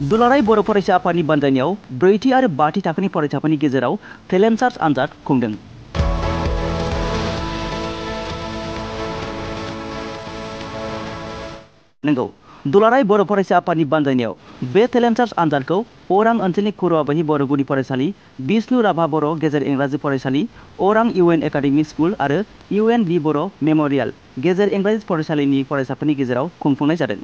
दुलाराय बर' फरायसा आफादनि बानजायनायाव ब्रैथि आरो बाथि थाखोनि फरायसाफोरनि गेजेराव टेलेन्ट सार्च आनजाद खुंदों। नंगौ, दुलाराय बर' फरायसा आफादनि बानजायनायाव बे टेलेन्ट सार्च आनजादखौ अरां ओनसोलनि कुरुवाबाहि बर' गुदि फरायसालि, बिष्णु राभा बर' गेजेर इंराजि फरायसालि, अरां इउएन एकाडेमि स्कुल आरो इउएन बि बर' मेम'रियेल गेजेर इंराजि फरायसालिनि फरायसाफोरनि गेजेराव खुंफुंनाय जादों।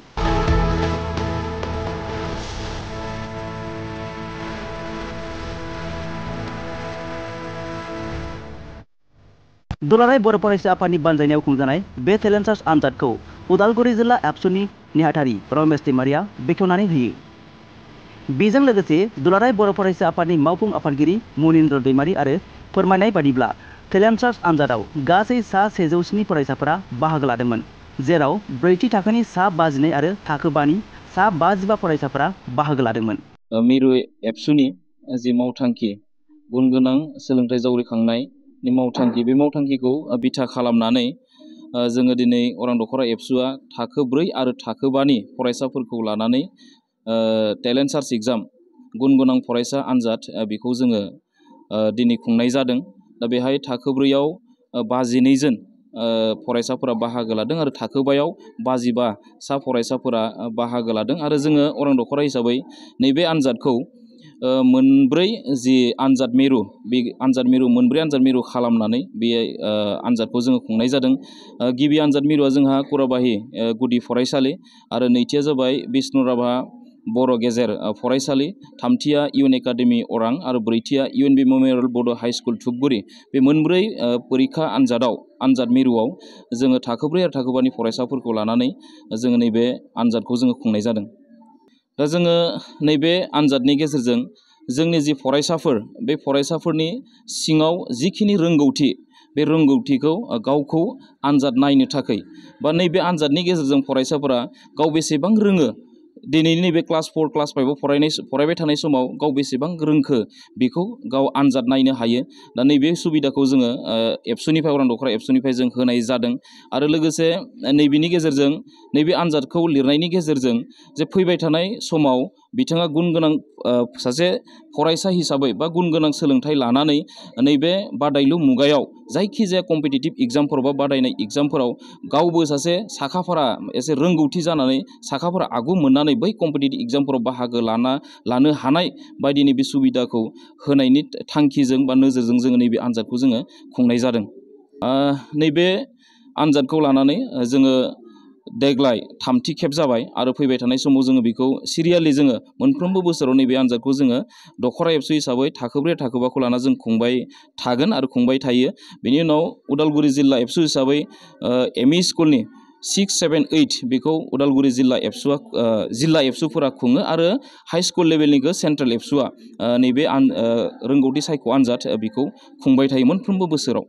दुलाराय बर' फरायसा आफादनि बानजायनायाव खुंजानाय बे टेलेन्ट सार्च आनजादखौ उदालगुरि जिल्ला एबसुनि नेहाथारि रमेश दैमारिया बेखेवनानै होयो। बेजों लोगोसे दुलाराय बर' फरायसा आफादनि मावफुं आफादगिरि मुनिन्द्र दैमारि आरो फोरमायनाय बादिब्ला टेलेन्ट सार्च आनजादाव गासै सा 107 फरायसाफोरा बाहागो लादोंमोन, जेराव ब्रैथि थाखोनि सा 52 आरो थाखो 5नि सा 55 फरायसाफोरा बाहागो लादोंमोन। मिरु एबसुनि जि मावथांखि गुन गोनां सोलोंथाइ जावरिखांनायनि मावथांखि, बे मावथांखिखौ बिथा खालामनानै जोङो दिनै अरां दख'रा एबसुआ थाखो 4 आरो थाखो 5नि फरायसाफोरखौ लानानै टेलेन्ट सार्च एग्जाम गुन गोनां फरायसा आनजाद बेखौ जोङो दिनै खुंनाय जादों। दा बेहाय थाखो 4आव 52 जन फरायसाफोरा बाहागो लादों आरो थाखो 5आव 55 सा फरायसाफोरा बाहागो लादों। आरो जोङो अरां दख'रा हिसाबै नैबे आनजादखौ मोनब्रै जि आनजाद मिरु, बे आनजाद मिरु मोनब्रै आनजाद मिरु खालामनानै बे आनजादखौ जोङो खुंनाय जादों। गिबि आनजाद मिरुआ जोंहा कुरुवाबाहि गुदि फरायसालि, आरो नैथिया जाबाय बिष्णु राभा बर' गेजेर फरायसालि, थामथिया इउएन एकाडेमि अरां आरो ब्रैथिया इउएनबि मेम'रियेल बड' हाइ स्कुल धुपगुरि। बे मोनब्रै परीक्षा आनजाद मिरुआव जोङो थाखो 4 आरो थाखो 5नि फरायसाफोरखौ लानानै जोङो नैबे आनजादखौ जोङो खुंनाय जादों। दा जोङो नैबे आनजादनि गेजेरजों जोंनि जि फरायसाफोर, बे फरायसाफोरनि सिङाव जिखिनि रोंगौथि, बे रोंगौथिखौ गावखौ आनजाद नायनो थाखाय बा नैबे आनजादनि गेजेरजों फरायसाफोरा गाव बेसेबां रोङो, दिनैनि नैबे क्लास 4 क्लास 5आव फरायबाय थानाय समाव गाव बेसेबां रोंखो बेखौ गाव आनजाद नायनो हायो। दा नैबे सुबिदाखौ जोङो एबसुनिफ्राय अरां दख'रा एबसुनिफ्राय जों होनाय जादों। आरो लोगोसे नैबेनि गेजेरजों, नैबे आनजादखौ लिरनायनि गेजेरजों जे फैबाय थानाय समाव बिथाङा गुन गोनां सासे फरायसा हिसाबै बा गुन गोनां सोलोंथाइ लानानै नैबे बादायलु मुगायाव जायखिजाया कम्पिटिटिभ एग्जामफोराव बा बादायनाय एग्जामफोराव गावबो सासे साखाफारा एसे रोंगौथि जानानै साखाफोरा आगु मोननानै बै कम्पिटिटिभ एग्जामफोराव बाहागो लानो हानाय बायदिनि बे सुबिदाखौ होनायनि थांखिजों बा नोजोरजों जोङो नैबे आनजादखौ जोङो खुंनाय जादों। नैबे आनजादखौ लानानै जोङो देग्लाय थामथि खेब जाबाय आरो फैबाय थानाय समाव जोङो बेखौ सिरियालि जोङो मोनफ्रोमबो बोसोराव नैबे आनजादखौ जोङो दख'रा एबसु हिसाबै थाखो 4 थाखो 5खौ लाना जों खुंबाय थागोन आरो खुंबाय थायो। बेनि उनाव उदालगुरि जिल्ला एबसु हिसाबै एमइ स्कुलनि 6, 7, 8 बेखौ उदालगुरि जिल्ला एबसुफोरा खुङो आरो हाइ स्कुल लेभेलनिखौ सेन्ट्रेल एबसुआ नैबे रोंगौथि सायख' आनजाद बेखौ खुंबाय थायो मोनफ्रोमबो बोसोराव।